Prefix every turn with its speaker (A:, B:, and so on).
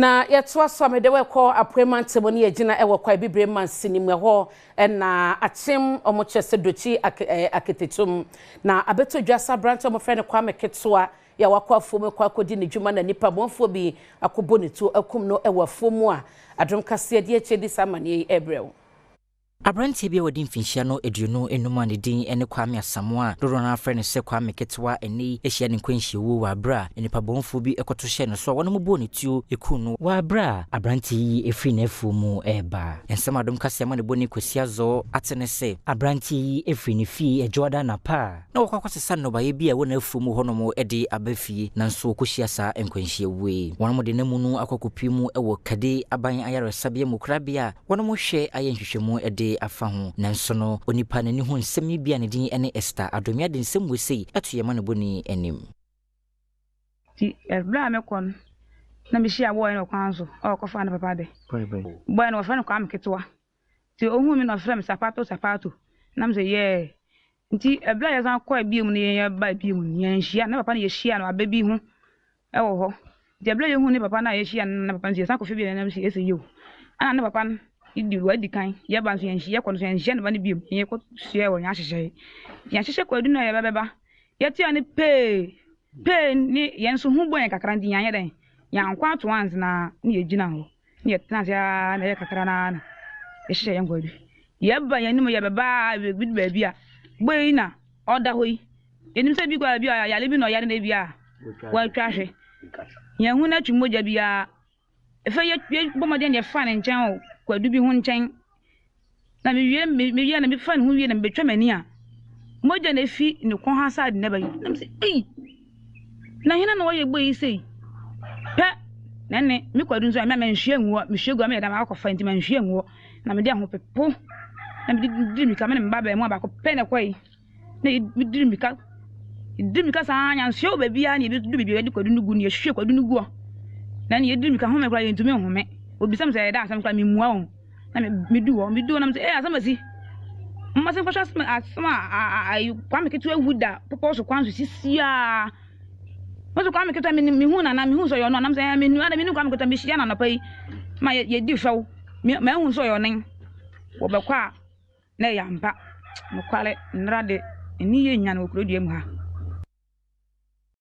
A: Na yɛtoa so a mede wo rekɔ Apuei Mantam ne yɛgyina wɔ Kwae Bibire mansini mu. Ɛhɔ na akyem wɔn kyerɛ sɛ Dokyi Aketetum. Na abɛtɔ dwa sɛ aberante a wɔfrɛ no Kwame Ketewa yi a wakɔ afuom rekɔ akɔdi ne dwuma na nnipa bɔnfoɔ bi akɔbɔ ne tuo akum no wɔ afuom mu a Adom Kaseɛ de akyire de saa amaneɛ yi rebrɛ wo.
B: Aberanteɛ bi a wadi mfinhyia no 25 a ne din ne Kwame Asamoah a dodoɔ no ara frɛ no sɛ Kwame Ketewa ɛnnɛ yi ahyia ne nkwanhyiawuo wɔ aberɛ a nnipa bɔnfoɔ bi kɔto hyɛɛ no so a wɔnom bɔɔ ne tuo kuu no wɔ aberɛ a aberanteɛ yi firi n'afuo mu reba. Nsɛm a Adom Kaseɛ amanebɔni Kwasi Azor ate ne sɛ, aberanteɛ yi firi ne fie Dwoada anapa a na wɔkɔ akɔsesa nnɔbaeɛ bi a ɛwɔ n'afuo mu hɔnom de aba fie, nanso wɔkɔhyia saa nkwanhyiawuo yi. Wɔnom de n'amu no akɔ akɔpue mu wɔ Kade Aban Ayaresabea mu korabea a wɔnom hwɛ ayɛ nhwehwɛmu de afa ho. Nanso no, onipa n'ani ho nsɛm yi bi a ne din ne Esther Adomia de nsɛm wei sei to yɛn amanebɔni anim.
C: Nti berɛ a mekɔ no, na mehyia boy no wɔ kwan so a ɔrekɔfa ne papa ade. Boy no wɔfrɛ no Kwame Ketewa. Nti ohuu me na ɔfrɛɛ me Sapato Sapato. Na mesɛ yeah. Nti ɛberɛ a yɛsan kɔɛ bio no yɛn yɛbae bio no yɛanhyia no. Ne papa no yɛhyiaa no abɛ bi ho wɔ hɔ. Nti ɛberɛ a yɛhuu ne papa no a yɛhyia no ne papa no nso yɛsan kɔfrɛ bio na yɛsɛ yɛsɛ yo. Ɛna ne papa no di wadi kan yɛba nso yɛnhyia yɛkɔ no nso yɛnhyia ne ba no bio. Yɛkɔ suae wɔ yɛn ahyehyɛe. Nti yɛn ahyehyɛ kwadu no a yɛbɛbɛba yɛtea no pee pee ne yɛn nso ho bɔ yɛn kakra nti yɛanyɛ dɛn yɛankɔ ato ansa na ne yɛgyina hɔ. Ne yɛtena ase ara na ɛyɛ kakra no ara na yɛhyehyɛ yɛn kwadu. Yɛba yɛn anim yɛbɛba ara yɛbɛdu baabi a boy yi na ɔda hɔ yi. Yɛnim sɛ bi koraa bi a yare bi na ɔyare na ebi a watwa ahwe. Yɛnhu n'akyi mogya biara. Afei yɛbɔ mmɔden na yɛfa ne nkyɛn wɔ kwadu bi ho nkyɛn. Na mewie mewie na mefa ne ho wie na mebɛtwa m'ani a, mogya na efi ne kɔn ha side na ɛba yi. Na mese ei, na hena na ɔyɛ boy yi sei? Pɛ na ɛne me kwadu nso a me a manhwie angu hɔ, mehwie gu a meyɛ dɛ makɔfa nti manhwie angu hɔ. Na mede ahopepo na mede didi mirika me ne me ba abarimaa baako pɛ na ɛkɔe. Na yɛdidi mmirika, yɛdidi mmirika saa ara, nyansoɛ wɔ baabiara na yɛbɛdu baabi a yɛde kwadu no gu no, yɛhwie kwadu no gu hɔ. Na ɛnna yɛdidi mmirika, home koraa yɛntumi nhome. Wɔbisa me sɛ ɛyɛ dɛ asɛm koraa memmua wɔn. Na medu hɔ, medu hɔ na mesɛ ee asɛm asi. Momma sɛ nkɔhwɛ asɛm asɛm a ayi Kwame ketewa wu da bepɔ so kwan so sisiaa. Mo so Kwame ketewa mehu nana mehu sɛ ɔyɛ ɔno anam sɛ ɛɛ menu ada menu Kwame ketewa mehyia no anɔpa yi ma yɛdi fɛw. Mahu sɛ ɔyɛ ɔnen. Wɔbɛkɔ a na ɛyɛ ampa. Nokware, nnora de, ani yɛ nyan wɔ kurodua mu ha.